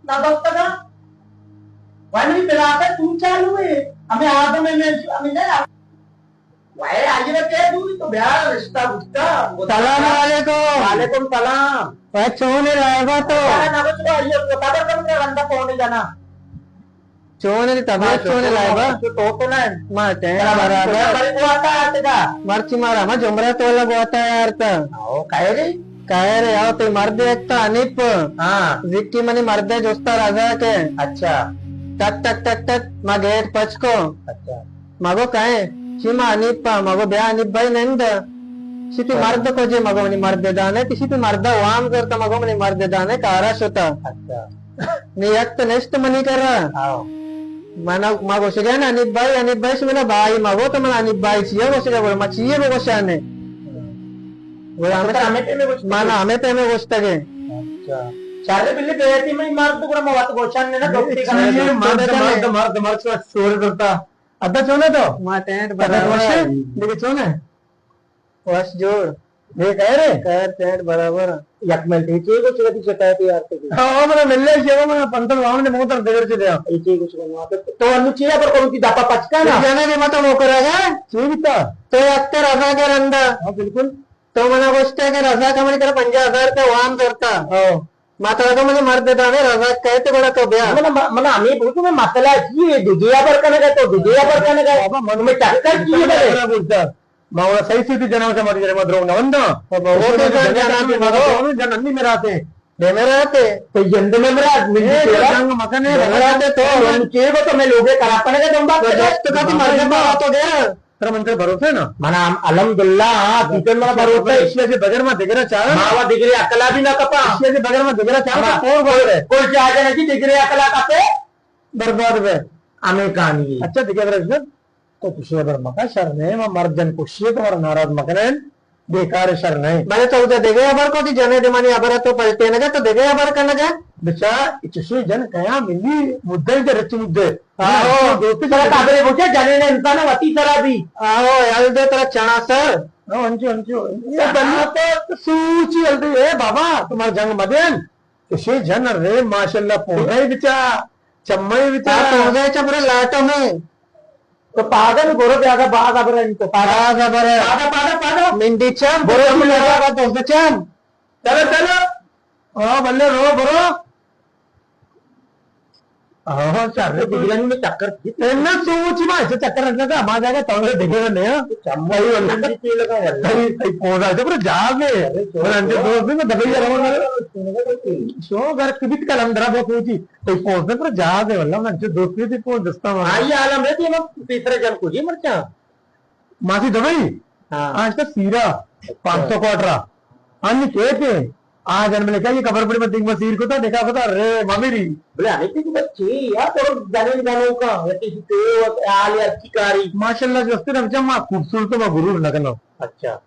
نہ بستگا۔ وانی بلاکا تو چالو ہے۔ ہمیں آدم ہے، میں، ہمیں نہ۔ وائے آئی رکھے تو، تو بیا رشتہ بوتا۔ سلام علیکم۔ وعلیکم سلام۔ وائے چون ہے لائبہ تو؟ نہ، نہ، کچھ نہ، یہ تو خبر کم کر، رندا کون ہے جانا؟ چون ہے، طبیعت چون ہے لائبہ؟ تو تو نہ۔ ما ٹین برابر۔ بڑی بواتا آتے دا۔ مرچی مارا، ما جمرہ تولا بواتا یار تا۔ او، کہے رہی؟ کہے رہے، آؤ تے مرد ایک تا انیپ۔ ہاں۔ زکی منی مرد جستا رضا کے۔ اچھا۔ ٹک ٹک ٹک ٹک، ما گیٹ پچ کو۔ اچھا۔ مگو کئے؟ چی ما انیپ پا، مگو بیا انیپ بھائی نند۔ چی تی مرد کو جے، مگو منی مرد دانے، کسی تی مرد وام کرتا، مگو منی مرد دانے، کارا شتا۔ اچھا۔ نی یک تو نشت منی کرا۔ آؤ۔ منا، ما گوشگا نا انیپ بھائی، انیپ بھائی شمنا بھائی، مگو تو منا انیپ بھائی چیئے گوشگا، بولے ما چیئے بگوشانے۔ گڑا ہمے، ہمے ٹائم ءَ گوشتگ؟ من ہمے ٹائم ءَ گوشتگ ئے۔ اچھا۔ شر بلے بیٹی میں مرد گڑا ما وت گوشان نے نا، دوستی کناں۔ مرد، مرد، مرد، مرد، شور کرتا۔ ادا چون ئے تو؟ ما ٹینٹ برابر۔ وش ئے؟ دیکھے چون ئے؟ وش جوڑ۔ دیکھ، خیر ئے؟ خیر، ٹینٹ برابر۔ یک منٹ، یہ چیز کو چکتی شکایت یار تو۔ ہاں، ہاں، منا مل لے، یہ منا پندرہ وام نے موتر دگر چلے۔ یہ چیز کو چکتی۔ تو انو چیز پر کون کی دپا پچکا نا؟ جانا کے مت موکرا گا۔ چیز بیتا؟ تو اختر رضا کے رندا۔ ہاں، بالکل۔ تو منا گوشتے کہ رضا کمنی کرا پنجاہ ہزار روپے وام زرتا۔ ہاں۔ ما تو تو مجھے مرد دانے رضا کہتے بڑا تو بیا۔ منا، منا ہمیں بوجھو میں مسئلہ چی ہے، دگیا پر کنگا تو دگیا پر کنگا۔ بابا، من میں چکر چی ہے بلے؟ ما وڑا صحیح صحیح جناب سے مری، ما دروگ نہ وندا۔ بابا، وہ تو جناب جناب سے مری۔ جناب نہیں میرا تے۔ بے میرا تے۔ تو جند میں میرا آدمی اے، جنگ مکنے، بے میرا تے تو۔ من کے کو تو میں لوگے کرا پڑے گا، تم بات تو کرے۔ جب تو کہتی مرد کو تو گیا۔ ترا من تے بھروسہ ہے نا؟ منا الحمدللہ، ہاں، تیتن منا بھروسہ ہے۔ ایشیا سے بغیر ما دگرا چارا نا۔ ماوا دگرے اکلا بھی نہ کپا۔ ایشیا سے بغیر ما دگرا چارا نا۔ ہاں۔ اور بولے۔ کوئی چاہ جانے کی دگرے اکلا کپے؟ برباد بے۔ ہمیں کہانی ہے۔ اچھا، دگرے برباد۔ تو کشے بر مکا شر نہیں، ما مرد جن کشے تو مارا ناراض مکنے۔ بیکار شر نہیں۔ بلے تو دے دگے خبر کو کہ جنے دے منی خبر تو پلٹے نگا تو دگے خبر کنگا۔ بچا، چشے جن کیا ملی مدے دے رچ مدے۔ آہو۔ دوستی ترا خبرے بوجھے، جنین انسان وتی سرا بھی۔ آہو، یل دے ترا چنا سر۔ ہاں، انچو، انچو۔ یہ بنا تو سوچی یل دے، اے بابا، تمہار جنگ مدین۔ کشے جن رے ماشاءاللہ پوزائی بچا، چمائی بچا۔ ہاں، پوزائی چا پورے لاٹو میں۔ تو پاگل برو، زیادہ باز ابر انت۔ پاگل۔ باز ابر۔ پاگل، پاگل، پاگل۔ منڈی چم، برو، برو، برو۔ لگا، دوست چم۔ چلو، چلو۔ ہاں، بلے رو، برو۔ ہاں، چار رے، بجلانی میں چکر۔ اے نہ سوچ ما، ایسے چکر رکھنا تھا، ہمارا جاگہ تو دکھے نہیں، ہاں۔ چمڑی والی بھی لگا، واللہ۔ بھائی، بھائی، پوزا ہے، پورا جاگ ہے۔ ارے، شو، بڑا انجے شو۔ دوست بھی میں دبئی جا رہا ہوں۔ شو، گھر کی بھی کلم درا بہت اونچی۔ تئی پوز نے پر جہاز ہے واللہ، من چو دوستی تئی پوز دستا مارا۔ آئی عالم رہتی ہے، تیسرے جن کو جی مرچا۔ ماسی دبئی؟ ہاں۔ آج تک سیرا، اچھا۔ پانچ سو کوارٹرا۔ ہاں، نہیں کہتے۔ آج ہم نے کہا، یہ خبر پڑی، میں دن میں سیر کو تھا، دیکھا کو تھا، رے، ممیری۔ بلے، ہمیں تو بچے، یار، تو جانے جانو کا، یہ کسی تو، آل یا کی کاری۔ ماشاءاللہ، جو استے نا، بچا، ما خوبصورت، ما غرور نہ کرنا۔ اچھا۔